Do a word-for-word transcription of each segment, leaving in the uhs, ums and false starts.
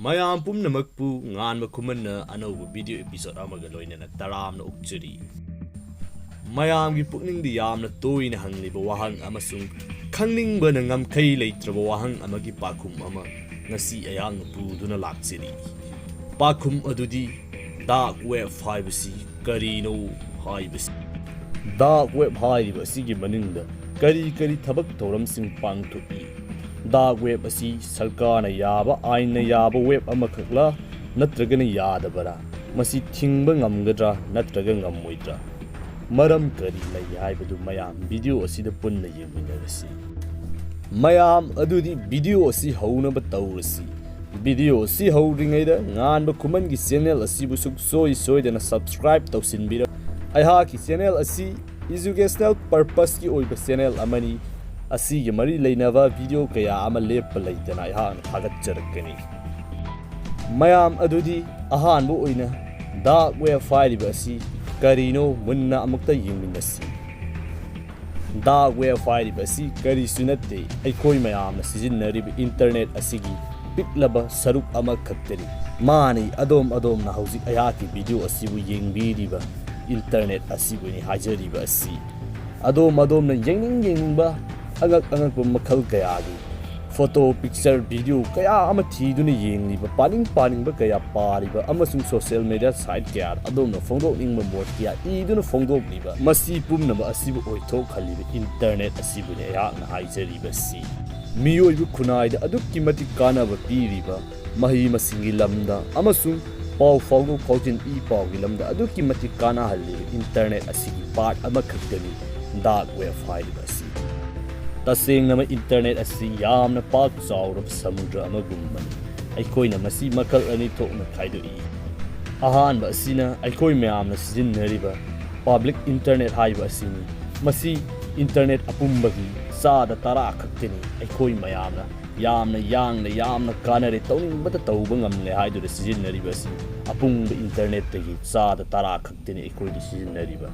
ꯃꯌꯥꯝ ꯄꯨꯝꯅꯃꯛꯄꯨ ꯉꯥꯟꯕ ꯈꯨꯃꯟꯅ ꯑꯅꯧꯕ video episode ꯑꯃꯒ ꯂꯣꯏꯅꯅ ꯇꯔꯥꯝꯅ ꯑꯣꯛꯆꯔꯤ꯫ ꯃꯌꯥꯝꯒꯤ ꯄꯨꯛꯅꯤꯡꯗ ꯌꯥꯝꯅ ꯇꯣꯏꯅ ꯍꯪꯂꯤꯕ ꯋꯥꯍꯪ ꯑꯃꯁꯨꯡ ꯈꯪꯅꯤꯡꯕꯅ ꯉꯝꯈꯩ ꯂꯩꯇ꯭ꯔꯕ ꯋꯥꯍꯪ ꯑꯃꯒꯤ ꯄꯥꯎꯈꯨꯝ ꯑꯃ ꯉꯁꯤ ꯑꯩꯍꯥꯛꯅ ꯄꯨꯗꯨꯅ ꯂꯥꯛꯆꯔꯤ꯫ ꯄꯥꯎꯈꯨꯝ ꯑꯗꯨꯗꯤ dark web ꯍꯥꯏꯕꯁꯤ ꯀꯔꯤꯅꯣ ꯍꯥꯏꯕꯁꯤ꯫ Dark web ꯍꯥꯏꯔꯤꯕ ꯑꯁꯤꯒꯤ ꯃꯅꯨꯡꯗ ꯀꯔꯤ ꯀꯔꯤ ꯊꯕꯛ ꯊꯧꯔꯝꯁꯤꯡ ꯄꯥꯡꯊꯣꯛꯏ? Dark web ꯑꯁꯤ ꯁꯔꯀꯥꯔꯅ ꯌꯥꯕ, ꯑꯥꯏꯟꯅ ꯌꯥꯕ web ꯑꯃꯈꯛꯂ, ꯅꯠꯇ꯭ꯔꯒꯅ ꯌꯥꯗꯕꯔꯥ? ꯃꯁꯤ ꯊꯤꯡꯕ ꯉꯝꯒꯗ꯭ꯔꯥ ꯅꯠꯇ꯭ꯔꯒ ꯉꯝꯃꯣꯏꯗ꯭ꯔꯥ? ꯃꯔꯝ ꯀꯔꯤ ꯂꯩ ꯍꯥꯏꯕꯗꯨ ꯃꯌꯥꯝ video ꯑꯁꯤꯗ ꯄꯨꯟꯅ ꯌꯦꯡꯃꯤꯟꯅꯔꯁꯤ꯫ ꯃꯌꯥꯝ ꯑꯗꯨꯗꯤ video ꯑꯁꯤ ꯍꯧꯅꯕ ꯇꯧꯔꯁꯤ꯫ Video ꯑꯁꯤ ꯍꯧꯗ꯭ꯔꯤꯉꯩꯗ ꯉꯥꯟꯕ ꯈꯨꯃꯟꯒꯤ channel ꯑꯁꯤꯕꯨ ꯁꯨꯡꯁꯣꯏ ꯁꯣꯏꯗꯅ subscribe ꯇꯧꯁꯤꯟꯕꯤꯔꯝꯃꯨ꯫ ꯑꯩꯍꯥꯛꯀꯤ channel ꯑꯁꯤ educational purposeꯀꯤ ꯑꯣꯏꯕ channel ꯑꯃꯅꯤ꯫ ꯑꯁꯤꯒꯤ ꯃꯔꯤ ꯂꯩꯅꯕ video ꯀꯌꯥ ꯑꯃ ꯂꯦꯞꯄ ꯂꯩꯇꯅ ꯑꯩꯍꯥꯛꯅ ꯊꯥꯒꯠꯆꯔꯛꯀꯅꯤ꯫ ꯃꯌꯥꯝ ꯑꯗꯨꯗꯤ ꯑꯍꯥꯟꯕ ꯑꯣꯏꯅ dark web ꯍꯥꯏꯔꯤꯕ ꯑꯁꯤ ꯀꯔꯤꯅꯣ ꯃꯨꯟꯅ ꯑꯃꯨꯛꯇ ꯌꯦꯡꯃꯤꯟꯅꯁꯤ꯫ Dark web ꯍꯥꯏꯔꯤꯕ ꯑꯁꯤ ꯀꯔꯤꯁꯨ ꯅꯠꯇꯦ, ꯑꯩꯈꯣꯏ ꯃꯌꯥꯝꯅ ꯁꯤꯖꯤꯟꯅꯔꯤꯕ internet ꯑꯁꯤꯒꯤ ꯄꯤꯛꯂꯕ ꯁꯔꯨꯛ ꯑꯃꯈꯛꯇꯅꯤ꯫ ꯃꯥꯅꯤ, ꯑꯗꯣꯝ ꯑꯗꯣꯝꯅ ꯍꯧꯖꯤꯛ ꯑꯩꯍꯥꯛꯀꯤ video ꯑꯁꯤꯕꯨ ꯌꯦꯡꯕꯤꯔꯤꯕ internet ꯑꯁꯤꯕꯨꯅꯤ ꯍꯥꯏꯖꯔꯤꯕ ꯑꯁꯤ꯫ ꯑꯗꯣꯝ ꯑꯗꯣꯝꯅ ꯌꯦꯡꯅꯤꯡ ꯌꯦꯡꯅꯤꯡꯕ ꯑꯉꯛ ꯑꯉꯛꯄ ꯃꯈꯜ ꯀꯌꯥꯒꯤ photo, picture, video ꯀꯌꯥ ꯑꯃ ꯊꯤꯗꯨꯅ ꯌꯦꯡꯂꯤꯕ, ꯄꯥꯅꯤꯡ ꯄꯥꯅꯤꯡꯕ ꯀꯌꯥ ꯄꯥꯔꯤꯕ ꯑꯃꯁꯨꯡ social media site ꯀꯌꯥꯗ ꯑꯗꯣꯝꯅ ꯐꯣꯡꯗꯣꯛꯅꯤꯡꯕ ꯃꯣꯠ ꯀꯌꯥ ꯏꯗꯨꯅ ꯐꯣꯡꯗꯣꯛꯂꯤꯕ, ꯃꯁꯤ ꯄꯨꯝꯅꯃꯛ ꯑꯁꯤꯕꯨ ꯑꯣꯏꯊꯣꯛꯍꯜꯂꯤꯕ internet ꯑꯁꯤꯕꯨꯅꯤ ꯑꯩꯍꯥꯛꯅ ꯍꯥꯏꯖꯔꯤꯕꯁꯤ꯫ ꯃꯤꯑꯣꯏꯕ ꯈꯨꯟꯅꯥꯏꯗ ꯑꯗꯨꯛꯀꯤ ꯃꯇꯤꯛ ꯀꯥꯟꯅꯕ ꯄꯤꯔꯤꯕ ꯃꯍꯩ ꯃꯁꯤꯡꯒꯤ ꯂꯝꯗ ꯑꯃꯁꯨꯡ ꯄꯥꯎ ꯐꯥꯎꯗꯣꯛ ꯐꯥꯎꯖꯤꯟ ꯏ ꯄꯥꯎꯒꯤ ꯂꯝꯗ ꯑꯗꯨꯛꯀꯤ ꯃꯇꯤꯛ ꯀꯥꯟꯅꯍꯜꯂꯤꯕ internet ꯑꯁꯤꯒꯤ part ꯑꯃꯈꯛꯇꯅꯤ dark web ꯍꯥꯏꯔꯤꯕ ꯑꯁꯤ꯫ ꯇꯁꯦꯡꯅꯃꯛ internet ꯑꯁꯤ ꯌꯥꯝꯅ ꯄꯥꯛ ꯆꯥꯎꯔꯕ ꯁꯃꯨꯗ꯭ꯔ ꯑꯃꯒꯨꯝꯕꯅꯤ꯫ ꯑꯩꯈꯣꯏꯅ ꯃꯁꯤ ꯃꯈꯜ ꯑꯅꯤ ꯊꯣꯛꯅ ꯈꯥꯏꯗꯣꯛꯏ꯫ ꯑꯍꯥꯟꯕ ꯑꯁꯤꯅ ꯑꯩꯈꯣꯏ ꯃꯌꯥꯝꯅ ꯁꯤꯖꯤꯟꯅꯔꯤꯕ public internet ꯍꯥꯏꯕ ꯑꯁꯤꯅꯤ꯫ ꯃꯁꯤ internet ꯑꯄꯨꯝꯕꯒꯤ ꯆꯥꯗ ꯇꯔꯥ ꯈꯛꯇꯅꯤ꯫ ꯑꯩꯈꯣꯏ ꯃꯌꯥꯝꯅ ꯌꯥꯝꯅ ꯌꯥꯡꯅ, ꯌꯥꯝꯅ ꯀꯥꯟꯅꯔꯦ, ꯇꯧꯅꯤꯡꯕꯇ ꯇꯧꯕ ꯉꯝꯂꯦ ꯍꯥꯏꯗꯨꯅ ꯁꯤꯖꯤꯟꯅꯔꯤꯕ ꯑꯁꯤ ꯑꯄꯨꯝꯕ internetꯇꯒꯤ ꯆꯥꯗ ꯇꯔꯥ ꯈꯛꯇꯅꯤ ꯑꯩꯈꯣꯏꯅ ꯁꯤꯖꯤꯟꯅꯔꯤꯕ꯫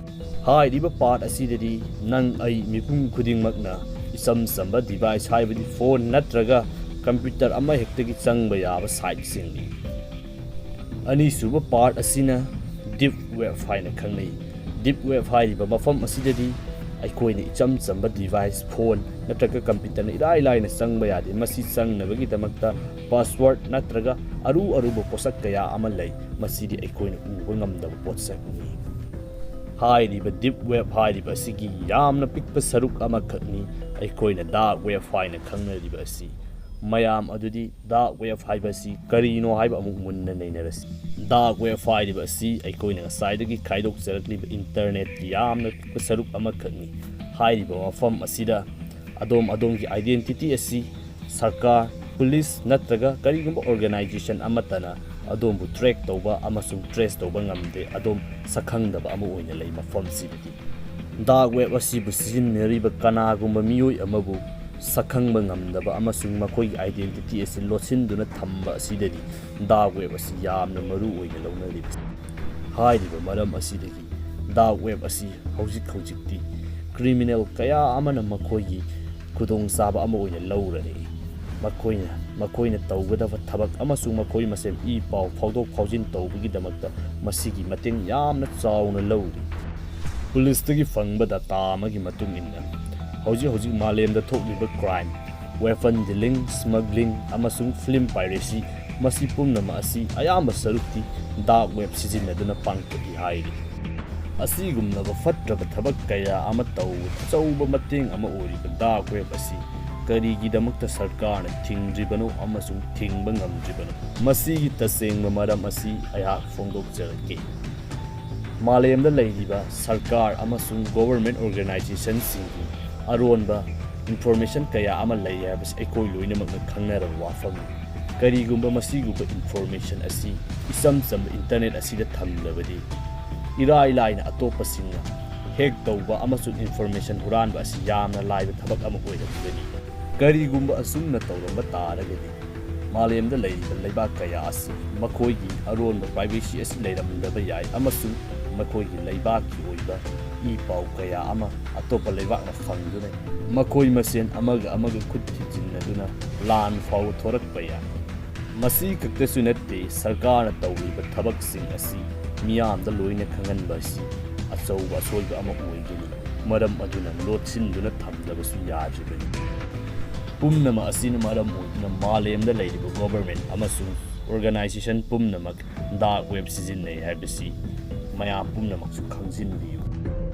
ꯍꯥꯏꯔꯤꯕ part ꯑꯁꯤꯗꯗꯤ ꯅꯪ, ꯑꯩ, ꯃꯤꯄꯨꯝ ꯈꯨꯗꯤꯡꯃꯛꯅ ꯏꯆꯝ ꯆꯝꯕ device ꯍꯥꯏꯕꯗꯤ phone ꯅꯠꯇ꯭ꯔꯒ ꯀꯝꯄ꯭ꯌꯨꯇꯔ ꯑꯃꯍꯦꯛꯇꯒꯤ ꯆꯪꯕ ꯌꯥꯕ ꯁꯥꯏꯠꯁꯤꯡꯅꯤ꯫ ꯑꯅꯤꯁꯨꯕ ꯄꯥꯔꯠ ꯑꯁꯤꯅ ꯗꯤꯞ ꯋꯦꯕ ꯍꯥꯏꯅ ꯈꯪꯅꯩ꯫ ꯗꯤꯞ ꯋꯦꯕ ꯍꯥꯏꯔꯤꯕ ꯃꯐꯝ ꯑꯁꯤꯗꯗꯤ ꯑꯩꯈꯣꯏꯅ ꯏꯆꯝ ꯆꯝꯕ ꯗꯤꯚꯥꯏꯁ, ꯐꯣꯟ ꯅꯠꯇ꯭ꯔꯒ ꯀꯝꯄ꯭ꯌꯨꯇꯔꯅ ꯏꯔꯥꯏ ꯂꯥꯏꯅ ꯆꯪꯕ ꯌꯥꯗꯦ꯫ ꯃꯁꯤ ꯆꯪꯅꯕꯒꯤꯗꯃꯛꯇ ꯄꯥꯁꯋꯥꯔꯗ ꯅꯠꯇ꯭ꯔꯒ ꯑꯔꯨ ꯑꯔꯨꯕ ꯄꯣꯠꯁꯛ ꯀꯌꯥ ꯑꯃ ꯂꯩ꯫ ꯃꯁꯤꯗꯤ ꯑꯩꯈꯣꯏꯅ ꯎꯕ ꯉꯝꯗꯕ ꯄꯣꯠꯁꯛꯅꯤ꯫ ꯍꯥꯏꯔꯤꯕ ꯗꯤꯞ ꯋꯦꯕ ꯍꯥꯏꯔꯤꯕ ꯑꯁꯤꯒꯤ ꯌꯥꯝꯅ ꯄꯤꯛꯄ ꯁꯔꯨꯛ ꯑꯃꯈꯛꯅꯤ ꯑꯩꯈꯣꯏꯅ ꯗꯥꯔꯛ ꯋꯦꯕ ꯍꯥꯏꯅ ꯈꯪꯅꯔꯤꯕ ꯑꯁꯤ꯫ ꯃꯌꯥꯝ ꯑꯗꯨꯗꯤ ꯗꯥꯔꯛ ꯋꯦꯕ ꯍꯥꯏꯕ ꯑꯁꯤ ꯀꯔꯤꯅꯣ ꯍꯥꯏꯕ ꯑꯃꯨꯛ ꯃꯨꯟꯅ ꯅꯩꯅꯔꯁꯤ꯫ ꯗꯥꯔꯛ ꯋꯦꯕ ꯍꯥꯏꯔꯤꯕ ꯑꯁꯤ ꯑꯩꯈꯣꯏꯅ ꯉꯁꯥꯏꯗꯒꯤ ꯈꯥꯏꯗꯣꯛꯆꯔꯛꯂꯤꯕ ꯏꯟꯇꯔꯅꯦꯠꯀꯤ ꯌꯥꯝꯅ ꯄꯤꯛꯄ ꯁꯔꯨꯛ ꯑꯃꯈꯛꯅꯤ꯫ ꯍꯥꯏꯔꯤꯕ ꯃꯐꯝ ꯑꯁꯤꯗ ꯑꯗꯣꯝ ꯑꯗꯣꯝꯒꯤ ꯑꯥꯏꯗꯦꯟꯇꯤꯇꯤ ꯑꯁꯤ ꯁꯔꯀꯥꯔ, ꯄꯨꯂꯤꯁ ꯅꯠꯇ꯭ꯔꯒ ꯀꯔꯤꯒꯨꯝꯕ ꯑꯣꯔꯒꯅꯥꯏꯖꯦꯁꯟ ꯑꯃꯠꯇꯅ ꯑꯗꯣꯝꯕꯨ ꯇ꯭ꯔꯦꯛ ꯇꯧꯕ ꯑꯃꯁꯨꯡ ꯇ꯭ꯔꯦꯁ ꯇꯧꯕ ꯉꯝꯗꯦ꯫ ꯑꯗꯣꯝ ꯁꯛꯈꯪꯗꯕ ꯑꯃ ꯑꯣꯏꯅ ꯂꯩ ꯃꯐꯝꯁꯤꯗꯗꯤ꯫ ꯗꯥꯔꯛ ꯋꯦꯕ ꯑꯁꯤꯕꯨ ꯁꯤꯖꯤꯟꯅꯔꯤꯕ ꯀꯅꯥꯒꯨꯝꯕ ꯃꯤꯑꯣꯏ ꯑꯃꯕꯨ ꯁꯛꯈꯪꯕ ꯉꯝꯗꯕ ꯑꯃꯁꯨꯡ ꯃꯈꯣꯏꯒꯤ ꯑꯥꯏꯗꯦꯟꯇꯤꯇꯤ ꯑꯁꯤ ꯂꯣꯠꯁꯤꯟꯗꯨꯅ ꯊꯝꯕ ꯑꯁꯤꯗꯗꯤ ꯗꯥꯔꯛ ꯋꯦꯕ ꯑꯁꯤ ꯌꯥꯝꯅ ꯃꯔꯨ ꯑꯣꯏꯅ ꯂꯧꯅꯔꯤꯕꯁꯤ꯫ ꯍꯥꯏꯔꯤꯕ ꯃꯔꯝ ꯑꯁꯤꯗꯒꯤ ꯗꯥꯔꯛ ꯋꯦꯕ ꯑꯁꯤ ꯍꯧꯖꯤꯛ ꯍꯧꯖꯤꯛꯇꯤ ꯀ꯭ꯔꯤꯃꯤꯅꯦꯜ ꯀꯌꯥ ꯑꯃꯅ ꯃꯈꯣꯏꯒꯤ ꯈꯨꯗꯣꯡꯆꯥꯕ ꯑꯃ ꯑꯣꯏꯅ ꯂꯧꯔꯔꯦ꯫ ꯃꯈꯣꯏꯅ, ꯃꯈꯣꯏꯅ ꯇꯧꯒꯗꯕ ꯊꯕꯛ ꯑꯃꯁꯨꯡ ꯃꯈꯣꯏ ꯃꯁꯦꯟ ꯏ ꯄꯥꯎ ꯐꯥꯎꯗꯣꯛ ꯐꯥꯎꯖꯤꯟ ꯇꯧꯕꯒꯤꯗꯃꯛꯇ ꯃꯁꯤꯒꯤ ꯃꯇꯦꯡ ꯌꯥꯝꯅ ꯆꯥꯎꯅ ꯂꯧꯔꯤ꯫ ꯄꯨꯂꯤꯁꯇꯒꯤ ꯐꯪꯕ ꯗꯇꯥ ꯑꯃꯒꯤ ꯃꯇꯨꯡ ꯏꯟꯅ, ꯍꯧꯖꯤꯛ ꯍꯧꯖꯤꯛ ꯃꯥꯂꯦꯝꯗ ꯊꯣꯛꯂꯤꯕ ꯀ꯭ꯔꯥꯏꯝ, ꯋꯦꯄꯟ ꯗꯤꯂꯤꯡ, ꯁ꯭ꯃꯒ꯭ꯂꯤꯡ ꯑꯃꯁꯨꯡ ꯐꯤꯜꯝ ꯄꯥꯏꯔꯦꯁꯤ, ꯃꯁꯤ ꯄꯨꯝꯅꯃꯛ ꯑꯁꯤ ꯑꯌꯥꯝꯕ ꯁꯔꯨꯛꯇꯤ ꯗꯥꯔꯛ ꯋꯦꯕ ꯁꯤꯖꯤꯟꯅꯗꯨꯅ ꯄꯥꯡꯊꯣꯛꯏ ꯍꯥꯏꯔꯤ꯫ ꯑꯁꯤꯒꯨꯝꯂꯕ ꯐꯠꯇ꯭ꯔꯕ ꯊꯕꯛ ꯀꯌꯥ ꯑꯃ ꯇꯧꯕꯗ ꯑꯆꯧꯕ ꯃꯇꯦꯡ ꯑꯃ ꯑꯣꯏꯔꯤꯕ ꯗꯥꯔꯛ ꯋꯦꯕ ꯑꯁꯤ ꯀꯔꯤꯒꯤꯗꯃꯛꯇ ꯁꯔꯀꯥꯔꯅ ꯊꯤꯡꯗ꯭ꯔꯤꯕꯅꯣ ꯑꯃꯁꯨꯡ ꯊꯤꯡꯕ ꯉꯝꯗ꯭ꯔꯤꯕꯅꯣ? ꯃꯁꯤꯒꯤ ꯇꯁꯦꯡꯕ ꯃꯔꯝ ꯑꯁꯤ ꯑꯩꯍꯥꯛ ꯐꯣꯡꯗꯣꯛꯆꯔꯛꯀꯦ꯫ ꯃꯥꯂꯦꯝꯗ ꯂꯩꯔꯤꯕ ꯁꯔꯀꯥꯔ ꯑꯃꯁꯨꯡ ꯒꯣꯚꯔꯟꯃꯦꯟꯠ ꯑꯣꯔꯒꯅꯥꯏꯖꯦꯁꯟꯁꯤꯡꯒꯤ ꯑꯔꯣꯟꯕ ꯏꯟꯐꯣꯔꯃꯦꯁꯟ ꯀꯌꯥ ꯑꯃ ꯂꯩ ꯍꯥꯏꯕꯁꯤ ꯑꯩꯈꯣꯏ ꯂꯣꯏꯅꯃꯛꯅ ꯈꯪꯅꯔꯕ ꯋꯥꯐꯝꯅꯤ꯫ ꯀꯔꯤꯒꯨꯝꯕ ꯃꯁꯤꯒꯨꯝꯕ ꯏꯟꯐꯣꯔꯃꯦꯁꯟ ꯑꯁꯤ ꯏꯆꯝ ꯆꯝꯕ ꯏꯟꯇꯔꯅꯦꯠ ꯑꯁꯤꯗ ꯊꯝꯂꯕꯗꯤ, ꯏꯔꯥꯏ ꯂꯥꯏꯅ ꯑꯇꯣꯞꯄꯁꯤꯡꯅ ꯍꯦꯛ ꯇꯧꯕ ꯑꯃꯁꯨꯡ ꯏꯟꯐꯣꯔꯃꯦꯁꯟ ꯍꯨꯔꯥꯟꯕ ꯑꯁꯤ ꯌꯥꯝꯅ ꯂꯥꯏꯕ ꯊꯕꯛ ꯑꯃ ꯑꯣꯏꯔꯛꯀꯅꯤ꯫ ꯀꯔꯤꯒꯨꯝꯕ ꯑꯁꯨꯝꯅ ꯇꯧꯔꯝꯕ ꯇꯥꯔꯒꯗꯤ, ꯃꯥꯂꯦꯝꯗ ꯂꯩꯔꯤꯕ ꯂꯩꯕꯥꯛ ꯀꯌꯥ ꯑꯁꯤ ꯃꯈꯣꯏꯒꯤ ꯑꯔꯣꯟꯕ ꯄ꯭ꯔꯥꯏꯚꯦꯁꯤ ꯑꯁꯤ ꯂꯩꯔꯝꯗꯕ ꯌꯥꯏ ꯑꯃꯁꯨꯡ ꯃꯈꯣꯏꯒꯤ ꯂꯩꯕꯥꯛꯀꯤ ꯑꯣꯏꯕ ꯏ ꯄꯥꯎ ꯀꯌꯥ ꯑꯃ ꯑꯇꯣꯞꯄ ꯂꯩꯕꯥꯛꯅ ꯐꯪꯗꯨꯅ ꯃꯈꯣꯏ ꯃꯁꯦꯟ ꯑꯃꯒ ꯑꯃꯒ ꯈꯨꯠ ꯊꯤꯖꯤꯟꯅꯗꯨꯅ ꯂꯥꯟ ꯐꯥꯎꯕ ꯊꯣꯔꯛꯄ ꯌꯥꯏ꯫ ꯃꯁꯤ ꯈꯛꯇꯁꯨ ꯅꯠꯇꯦ, ꯁꯔꯀꯥꯔꯅ ꯇꯧꯔꯤꯕ ꯊꯕꯛꯁꯤꯡ ꯑꯁꯤ ꯃꯤꯌꯥꯝꯗ ꯂꯣꯏꯅ ꯈꯪꯍꯟꯕ ꯑꯁꯤ ꯑꯆꯧꯕ ꯑꯁꯣꯏꯕ ꯑꯃ ꯑꯣꯏꯒꯅꯤ꯫ ꯃꯔꯝ ꯑꯗꯨꯅ ꯂꯣꯠꯁꯤꯟꯗꯨꯅ ꯊꯝꯗꯕꯁꯨ ꯌꯥꯗ꯭ꯔꯤꯕꯅꯤ꯫ ꯄꯨꯝꯅꯃꯛ ꯑꯁꯤꯅ ꯃꯔꯝ ꯑꯣꯏꯗꯨꯅ ꯃꯥꯂꯦꯝꯗ ꯂꯩꯔꯤꯕ government ꯑꯃꯁꯨꯡ organization ꯄꯨꯝꯅꯃꯛ dark web ꯁꯤꯖꯤꯟꯅꯩ ꯍꯥꯏꯕꯁꯤ ꯃꯌꯥꯝ ꯄꯨꯝꯅꯃꯛꯁꯨ ꯈꯪꯖꯤꯟꯕꯤꯌꯨ꯫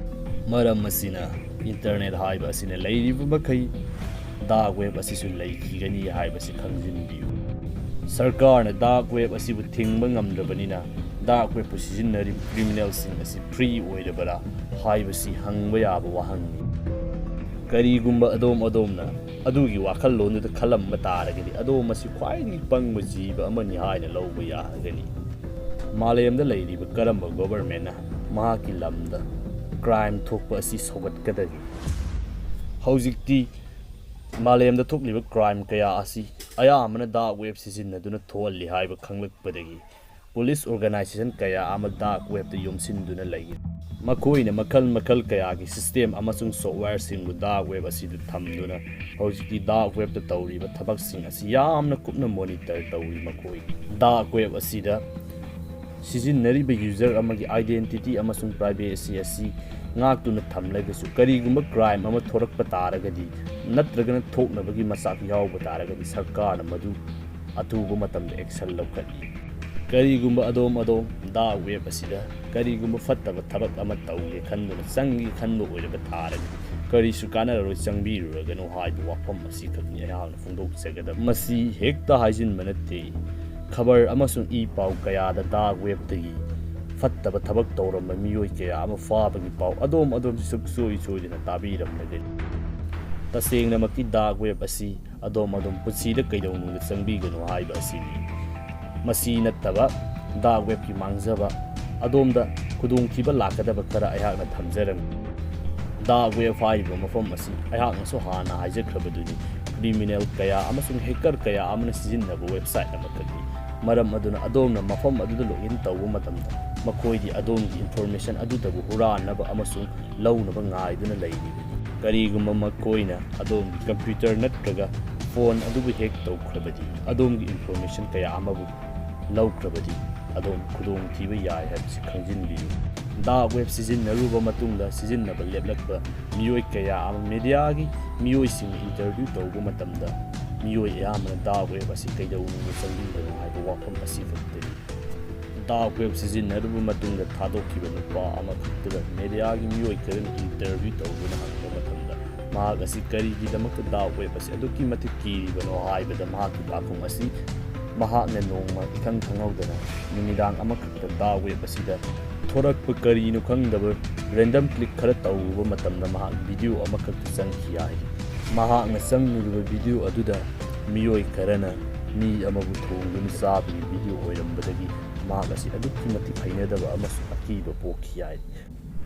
ꯃꯔꯝ ꯑꯁꯤꯅ internet ꯍꯥꯏꯕ ꯑꯁꯤꯅ ꯂꯩꯔꯤꯕ ꯃꯈꯩ dark web ꯑꯁꯤꯁꯨ ꯂꯩꯈꯤꯒꯅꯤ ꯍꯥꯏꯕꯁꯤ ꯈꯪꯖꯤꯟꯕꯤꯌꯨ꯫ ꯁꯔꯀꯥꯔꯅ dark web ꯑꯁꯤꯕꯨ ꯊꯤꯡꯕ ꯉꯝꯗ꯭ꯔꯕꯅꯤꯅ dark web ꯄꯨ ꯁꯤꯖꯤꯟꯅꯔꯤꯕ criminal ꯁꯤꯡ ꯑꯁꯤ free ꯑꯣꯏꯔꯕꯔꯥ ꯍꯥꯏꯕꯁꯤ ꯍꯪꯕ ꯌꯥꯕ ꯋꯥꯍꯪꯅꯤ꯫ ꯀꯔꯤꯒꯨꯝꯕ ꯑꯗꯣꯝ ꯑꯗꯣꯝꯅ ꯑꯗꯨꯒꯤ ꯋꯥꯈꯜꯂꯣꯟꯗꯨꯗ ꯈꯜꯂꯝꯕ ꯇꯥꯔꯒꯗꯤ ꯑꯗꯣꯝ ꯑꯁꯤ ꯈ꯭ꯋꯥꯏꯗꯒꯤ ꯄꯪꯕ ꯖꯤꯕ ꯑꯃꯅꯤ ꯍꯥꯏꯅ ꯂꯧꯕ ꯌꯥꯒꯅꯤ꯫ ꯃꯥꯂꯦꯝꯗ ꯂꯩꯔꯤꯕ ꯀꯔꯝꯕ government ꯅ ꯃꯍꯥꯛꯀꯤ ꯂꯝꯗ crime ꯊꯣꯛꯄ ꯑꯁꯤ ꯁꯧꯒꯠꯀꯗꯒꯦ? ꯍꯧꯖꯤꯛꯇꯤ ꯃꯥꯂꯦꯝꯗ ꯊꯣꯛꯂꯤꯕ crime ꯀꯌꯥ ꯑꯁꯤ ꯑꯌꯥꯝꯕꯅ dark web ꯁꯤꯖꯤꯟꯅꯗꯨꯅ ꯊꯣꯛꯍꯜꯂꯤ ꯍꯥꯏꯕ ꯈꯪꯂꯛꯄꯗꯒꯤ police organization ꯀꯌꯥ ꯑꯃ dark web ꯇ ꯌꯣꯝꯁꯤꯟꯗꯨꯅ ꯂꯩꯔꯤ꯫ ꯃꯈꯣꯏꯅ ꯃꯈꯜ ꯃꯈꯜ ꯀꯌꯥꯒꯤ system ꯑꯃꯁꯨꯡ software ꯁꯤꯡꯕꯨ dark web ꯑꯁꯤꯗ ꯊꯝꯗꯨꯅ ꯍꯧꯖꯤꯛꯇꯤ dark web ꯇ ꯇꯧꯔꯤꯕ ꯊꯕꯛꯁꯤꯡ ꯑꯁꯤ ꯌꯥꯝꯅ ꯀꯨꯞꯅ monitor ꯇꯧꯔꯤ꯫ ꯃꯈꯣꯏ dark web ꯑꯁꯤꯗ ꯁꯤꯖꯤꯟꯅꯔꯤꯕ user ꯑꯃꯒꯤ identity ꯑꯃꯁꯨꯡ privacy ꯑꯁꯤ ꯉꯥꯛꯇꯨꯅ ꯊꯝꯂꯒꯁꯨ, ꯀꯔꯤꯒꯨꯝꯕ crime ꯑꯃ ꯊꯣꯔꯛꯄ ꯇꯥꯔꯒꯗꯤ ꯅꯠꯇ꯭ꯔꯒꯅ ꯊꯣꯛꯅꯕꯒꯤ ꯃꯆꯥꯛ ꯌꯥꯎꯕ ꯇꯥꯔꯒꯗꯤ ꯁꯔꯀꯥꯔꯅ ꯃꯗꯨ ꯑꯊꯨꯕ ꯃꯇꯝꯗ action ꯂꯧꯈꯠꯂꯤ꯫ ꯀꯔꯤꯒꯨꯝꯕ ꯑꯗꯣꯝ ꯑꯗꯣꯝ dark web ꯑꯁꯤꯗ ꯀꯔꯤꯒꯨꯝꯕ ꯐꯠꯇꯕ ꯊꯕꯛ ꯑꯃ ꯇꯧꯒꯦ ꯈꯟꯗꯨꯅ ꯆꯪꯒꯦ ꯈꯟꯕ ꯑꯣꯏꯔꯕ ꯇꯥꯔꯒꯗꯤ ꯀꯔꯤꯁꯨ ꯀꯥꯟꯅꯔꯔꯣꯏ, ꯆꯪꯕꯤꯔꯨꯔꯒꯅꯨ ꯍꯥꯏꯕ ꯋꯥꯐꯝ ꯑꯁꯤꯈꯛꯅꯤ ꯑꯩꯍꯥꯛꯅ ꯐꯣꯡꯗꯣꯛꯆꯒꯗꯕ꯫ ꯃꯁꯤ ꯍꯦꯛꯇ ꯍꯥꯏꯖꯤꯟꯕ ꯅꯠꯇꯦ꯫ ꯈꯕꯔ ꯑꯃꯁꯨꯡ ꯏ ꯄꯥꯎ ꯀꯌꯥꯗ dark web ꯇꯒꯤ ꯐꯠꯇꯕ ꯊꯕꯛ ꯇꯧꯔꯝꯕ ꯃꯤꯑꯣꯏ ꯀꯌꯥ ꯑꯃ ꯐꯥꯕꯒꯤ ꯄꯥꯎ ꯑꯗꯣꯝ ꯑꯗꯣꯝꯁꯨ ꯁꯨꯛꯁꯣꯏ ꯁꯣꯏꯗꯅ ꯇꯥꯕꯤꯔꯝꯂꯒꯅꯤ꯫ ꯇꯁꯦꯡꯅꯃꯛꯀꯤ dark web ꯑꯁꯤ ꯑꯗꯣꯝ ꯑꯗꯣꯝ ꯄꯨꯟꯁꯤꯗ ꯀꯩꯗꯧꯅꯨꯡꯗ ꯆꯪꯕꯤꯒꯅꯨ ꯍꯥꯏꯕ ꯑꯁꯤꯅꯤ꯫ ꯃꯁꯤ ꯅꯠꯇꯕ dark web ꯀꯤ ꯃꯥꯡꯖꯕ ꯑꯗꯣꯝꯗ ꯈꯨꯗꯣꯡꯊꯤꯕ ꯂꯥꯛꯀꯗꯕ ꯈꯔ ꯑꯩꯍꯥꯛꯅ ꯊꯝꯖꯔꯝꯃꯤ꯫ Dark web ꯍꯥꯏꯔꯤꯕ ꯃꯐꯝ ꯑꯁꯤ ꯑꯩꯍꯥꯛꯅꯁꯨ ꯍꯥꯟꯅ ꯍꯥꯏꯖꯈ꯭ꯔꯕꯗꯨꯅꯤ꯫ ꯀ꯭ꯔꯤꯃꯤꯅꯦꯜ ꯀꯌꯥ ꯑꯃꯁꯨꯡ ꯍꯦꯀꯔ ꯀꯌꯥ ꯑꯃꯅ ꯁꯤꯖꯤꯟꯅꯕ ꯋꯦꯕꯁꯥꯏꯠ ꯑꯃꯈꯛꯅꯤ꯫ ꯃꯔꯝ ꯑꯗꯨꯅ ꯑꯗꯣꯝꯅ ꯃꯐꯝ ꯑꯗꯨꯗ ꯂꯣꯒꯏꯟ ꯇꯧꯕ ꯃꯇꯝꯗ ꯃꯈꯣꯏꯗꯤ ꯑꯗꯣꯝꯒꯤ ꯏꯟꯐꯣꯔꯃꯦꯁꯟ ꯑꯗꯨꯇꯕꯨ ꯍꯨꯔꯥꯟꯅꯕ ꯑꯃꯁꯨꯡ ꯂꯧꯅꯕ ꯉꯥꯏꯗꯨꯅ ꯂꯩꯔꯤꯕꯅꯤ꯫ ꯀꯔꯤꯒꯨꯝꯕ ꯃꯈꯣꯏꯅ ꯑꯗꯣꯝꯒꯤ ꯀꯝꯄ꯭ꯌꯨꯇꯔ ꯅꯠꯇ꯭ꯔꯒ ꯐꯣꯟ ꯑꯗꯨꯕꯨ ꯍꯦꯛ ꯇꯧꯈ꯭ꯔꯕꯗꯤ, ꯑꯗꯣꯝꯒꯤ ꯏꯟꯐꯣꯔꯃꯦꯁꯟ ꯀꯌꯥ ꯑꯃꯕꯨ ꯂꯧꯈ꯭ꯔꯕꯗꯤ, ꯑꯗꯣꯝ ꯈꯨꯗꯣꯡꯊꯤꯕ ꯌꯥꯏ ꯍꯥꯏꯕꯁꯤ ꯈꯪꯖꯤꯟꯕꯤꯌꯨ꯫ ꯗꯥꯔꯛ ꯋꯦꯕ ꯁꯤꯖꯤꯟꯅꯔꯨꯕ ꯃꯇꯨꯡꯗ ꯁꯤꯖꯤꯟꯅꯕ ꯂꯦꯞꯂꯛꯄ ꯃꯤꯑꯣꯏ ꯀꯌꯥ ꯑꯃ ꯃꯦꯗꯤꯌꯥꯒꯤ ꯃꯤꯑꯣꯏꯁꯤꯡꯅ ꯏꯟꯇꯔꯚ꯭ꯌꯨ ꯇꯧꯕ ꯃꯇꯝꯗ, ꯃꯤꯑꯣꯏ ꯑꯌꯥꯝꯕꯅ ꯗꯥꯔꯛ ꯋꯦꯕ ꯑꯁꯤ ꯀꯩꯗꯧꯅꯨꯡꯗ ꯆꯪꯅꯤꯡꯕꯅꯣ ꯍꯥꯏꯕ ꯋꯥꯐꯝ ꯑꯁꯤ ꯈꯛꯇꯅꯤ꯫ ꯗꯥꯔꯛ ꯋꯦꯕ ꯁꯤꯖꯤꯟꯅꯔꯨꯕ ꯃꯇꯨꯡꯗ ꯊꯥꯗꯣꯛꯈꯤꯕ ꯅꯨꯄꯥ ꯑꯃꯈꯛꯇꯗ ꯃꯦꯗꯤꯌꯥꯒꯤ ꯃꯤꯑꯣꯏ ꯈꯔꯅ ꯏꯟꯇꯔꯚ꯭ꯌꯨ ꯇꯧꯗꯨꯅ ꯍꯪꯕ ꯃꯇꯝꯗ, ꯃꯍꯥꯛ ꯑꯁꯤ ꯀꯔꯤꯒꯤꯗꯃꯛꯇ ꯗꯥꯔꯛ ꯋꯦꯕ ꯑꯁꯤ ꯑꯗꯨꯛꯀꯤ ꯃꯇꯤꯛ ꯀꯤꯔꯤꯕꯅꯣ ꯍꯥꯏꯕꯗ, ꯃꯍꯥꯛꯀꯤ ꯄꯥꯎꯈꯨꯝ ꯑꯁꯤ, "ꯃꯍꯥꯛꯅ ꯅꯣꯡꯃ ꯏꯈꯪ ꯈꯪꯍꯧꯗꯅ ꯅꯨꯃꯤꯗꯥꯡ ꯑꯃꯈꯛꯇ ꯗꯥꯔꯛ ꯋꯦꯕ ꯑꯁꯤꯗ ꯊꯣꯔꯛꯄ ꯀꯔꯤꯅꯣ ꯈꯪꯗꯕ ꯔꯦꯟꯗꯝ ꯀ꯭ꯂꯤꯛ ꯈꯔ ꯇꯧꯔꯨꯕ ꯃꯇꯝꯗ ꯃꯍꯥꯛ ꯚꯤꯗꯤꯑꯣ ꯑꯃꯈꯛꯇ ꯆꯪꯈꯤ" ꯍꯥꯏ꯫ ꯃꯍꯥꯛꯅ ꯆꯪꯂꯨꯔꯤꯕ ꯚꯤꯗꯤꯑꯣ ꯑꯗꯨꯗ ꯃꯤꯑꯣꯏ ꯈꯔꯅ ꯃꯤ ꯑꯃꯕꯨ ꯊꯣꯡꯗꯨꯅ ꯆꯥꯕꯒꯤ ꯚꯤꯗꯤꯑꯣ ꯑꯣꯏꯔꯝꯕꯗꯒꯤ ꯃꯍꯥꯛ ꯑꯁꯤ ꯑꯗꯨꯛꯀꯤ ꯃꯇꯤꯛ ꯍꯩꯅꯗꯕ ꯑꯃꯁꯨꯡ ꯑꯀꯤꯕ ꯄꯣꯛꯈꯤ ꯍꯥꯏ꯫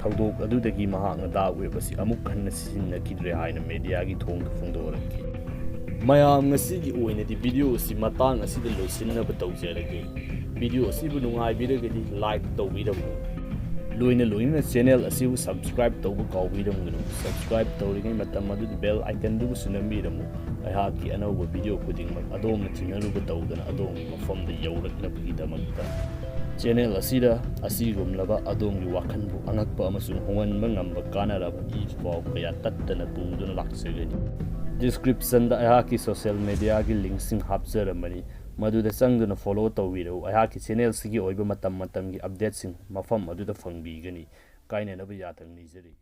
ꯊꯧꯗꯣꯛ ꯑꯗꯨꯗꯒꯤ ꯃꯍꯥꯛꯅ ꯗꯥꯔꯛ ꯋꯦꯕ ꯑꯁꯤ ꯑꯃꯨꯛ ꯍꯟꯅ ꯁꯤꯖꯤꯟꯅꯈꯤꯗ꯭ꯔꯦ ꯍꯥꯏꯅ ꯃꯦꯗꯤꯌꯥꯒꯤ ꯊꯣꯡꯗ ꯐꯣꯡꯗꯣꯔꯛꯈꯤ꯫ ꯃꯌꯥꯝ, ꯉꯁꯤꯒꯤ ꯑꯣꯏꯅꯗꯤ ꯚꯤꯗꯤꯑꯣ ꯑꯁꯤ ꯃꯇꯥꯡ ꯑꯁꯤꯗ ꯂꯣꯏꯁꯤꯟꯅꯕ ꯇꯧꯖꯔꯒꯦ꯫ ꯚꯤꯗꯤꯑꯣ ꯑꯁꯤꯕꯨ ꯅꯨꯡꯉꯥꯏꯕꯤꯔꯒꯗꯤ ꯂꯥꯏꯛ ꯇꯧꯕꯤꯔꯝꯃꯨ꯫ ꯂꯣꯏꯅ ꯂꯣꯏꯅꯅ ꯆꯦꯅꯦꯜ ꯑꯁꯤꯕꯨ ꯁꯕꯁꯀ꯭ꯔꯥꯏꯕ ꯇꯧꯕ ꯀꯥꯎꯕꯤꯔꯝꯒꯅꯨ꯫ ꯁꯕꯁꯀ꯭ꯔꯥꯏꯕ ꯇꯧꯔꯤꯉꯩ ꯃꯇꯝ ꯑꯗꯨꯗ ꯕꯦꯜ ꯑꯥꯏꯀꯟꯗꯨꯕꯨꯁꯨ ꯅꯝꯕꯤꯔꯝꯃꯨ꯫ ꯑꯩꯍꯥꯛꯀꯤ ꯑꯅꯧꯕ ꯚꯤꯗꯤꯑꯣ ꯈꯨꯗꯤꯡꯃꯛ ꯑꯗꯣꯝꯅ ꯊꯤꯡꯅꯔꯨꯕ ꯇꯧꯗꯅ ꯑꯗꯣꯝꯒꯤ ꯃꯐꯝꯗ ꯌꯧꯔꯛꯅꯕꯒꯤꯗꯃꯛꯇ꯫ ꯆꯦꯅꯦꯜ ꯑꯁꯤꯗ ꯑꯁꯤꯒꯨꯝꯂꯕ ꯑꯗꯣꯝꯒꯤ ꯋꯥꯈꯜꯕꯨ ꯑꯉꯛꯄ ꯑꯃꯁꯨꯡ ꯍꯣꯡꯍꯟꯕ ꯉꯝꯕ ꯀꯥꯟꯅꯔꯕ ꯏ ꯄꯥꯎ ꯀꯌꯥ ꯇꯠꯇꯅ ꯄꯨꯗꯨꯅ ꯂꯥꯛꯆꯒꯅꯤ꯫ ꯗꯤꯁꯀ꯭ꯔꯤꯞꯁꯟꯗ ꯑꯩꯍꯥꯛꯀꯤ ꯁꯣꯁꯤꯌꯦꯜ ꯃꯦꯗꯤꯌꯥꯒꯤ ꯂꯤꯡꯛꯁꯤꯡ ꯍꯥꯞꯆꯔꯝꯕꯅꯤ, ꯃꯗꯨꯗ ꯆꯪꯗꯨꯅ ꯐꯣꯂꯣ ꯇꯧꯕꯤꯔꯛꯎ꯫ ꯑꯩꯍꯥꯛꯀꯤ ꯆꯦꯅꯦꯜꯁꯤꯒꯤ ꯑꯣꯏꯕ ꯃꯇꯝ ꯃꯇꯝꯒꯤ ꯑꯞꯗꯦꯠꯁꯤꯡ ꯃꯐꯝ ꯑꯗꯨꯗ ꯐꯪꯕꯤꯒꯅꯤ꯫ ꯀꯥꯏꯅꯅꯕ ꯌꯥꯊꯪ ꯅꯤꯖꯔꯤ꯫